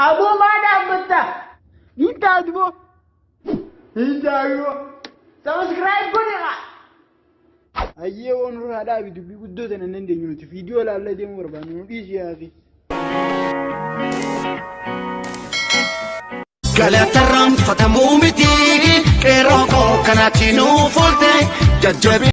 Aboo maa dhaabbatta? Hin taatu boo. Hin taatu boo. Subscribe godhi haa. Ayyee waan nurraa dhaabi dubbii guddoo tana hin dandeenyu nuti viidiyoo ilaallee deemuu barbaannu nu dhiisi yaafi. Galatarraanfatamuu miti qeerroo koo kanaatti nuuf oolte jajjabe.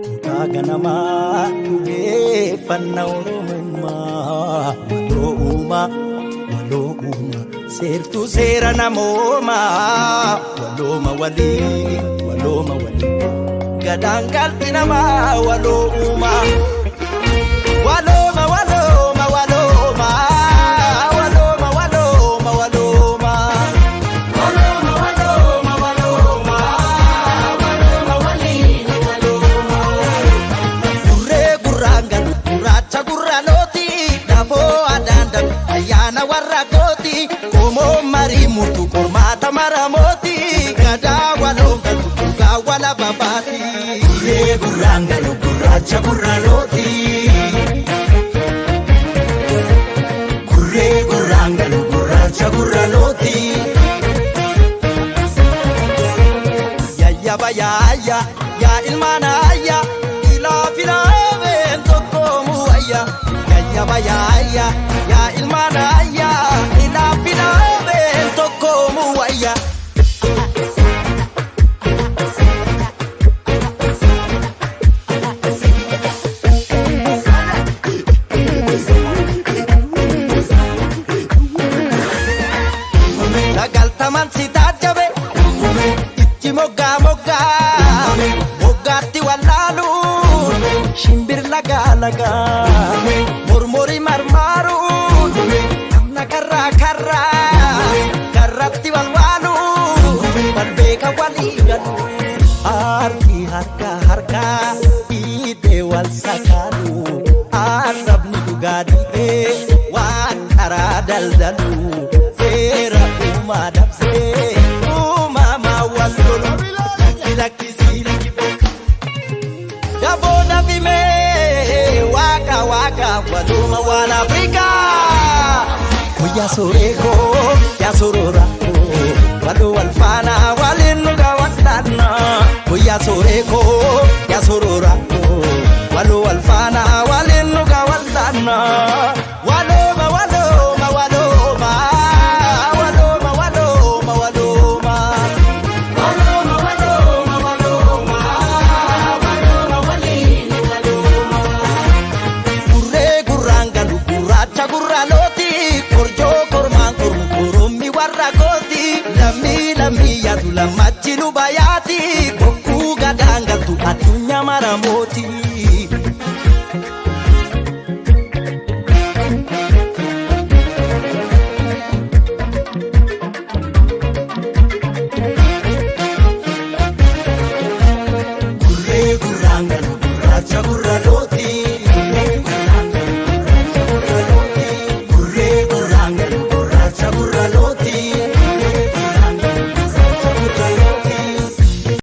Kutaa ganamaa dhugeeffanna Oromummaa waloo uumaa waloo uumaa seertuu seera namoomaa walooma walii walooma walii gadaan qalbii namaa waloo uumaa walooma walooma walooma walooma walooma walooma. Walooma walooma walooma walooma waliin walooma. Gurree gurraan galu gurraacha gurraalooti dafoo adaan dalu ayyaana warra kooti qomoo marii murtu qormaata maramooti gadaa waloon galu dhugaa wala babaati. Gurree gurraan galu gurraacha gurraalooti. Gurree gurraan galu gurraacha gurraalooti. Yayyaba yaayya yaa ilmaan ayya ilaa filaameen tokkoomu ayya. Yayyaba yaayya yaa ilmaan ayya ilaa filaameen tokkoomu ayya. Sagaltaman si taajjabe itti moggaa moggaa moggaatti wallaalu shimbir lagaa lagaa mormori marmaaru namna karraa karraa karratti walwaalu wal beeka walii galu harki harka harkaa dhiitee wal sakaalu arrabni dhugaa dhiibee waan karaa daldalu seera uumaa dabsee uumamaa wal lolu lakki lakkisii lakki Daboo dafimee waaqa waaqa waluma waan Afrikaa. Guyyaa soreekoo yaa soroorakoo waluu wal faana waliin nu gaawwadhaanna. Guyyaa soreekoo yaa soroorakoo waluu wal faana waliin nu gaawwadhaanna. Walooma walooma walooma walooma walooma walooma. Walooma walooma walooma walooma waliin walooma. Gurree gurraan galu gurraacha gurraalooti korjoo kormaan kormu korommi warra kooti lammii lammii yaadu lamma.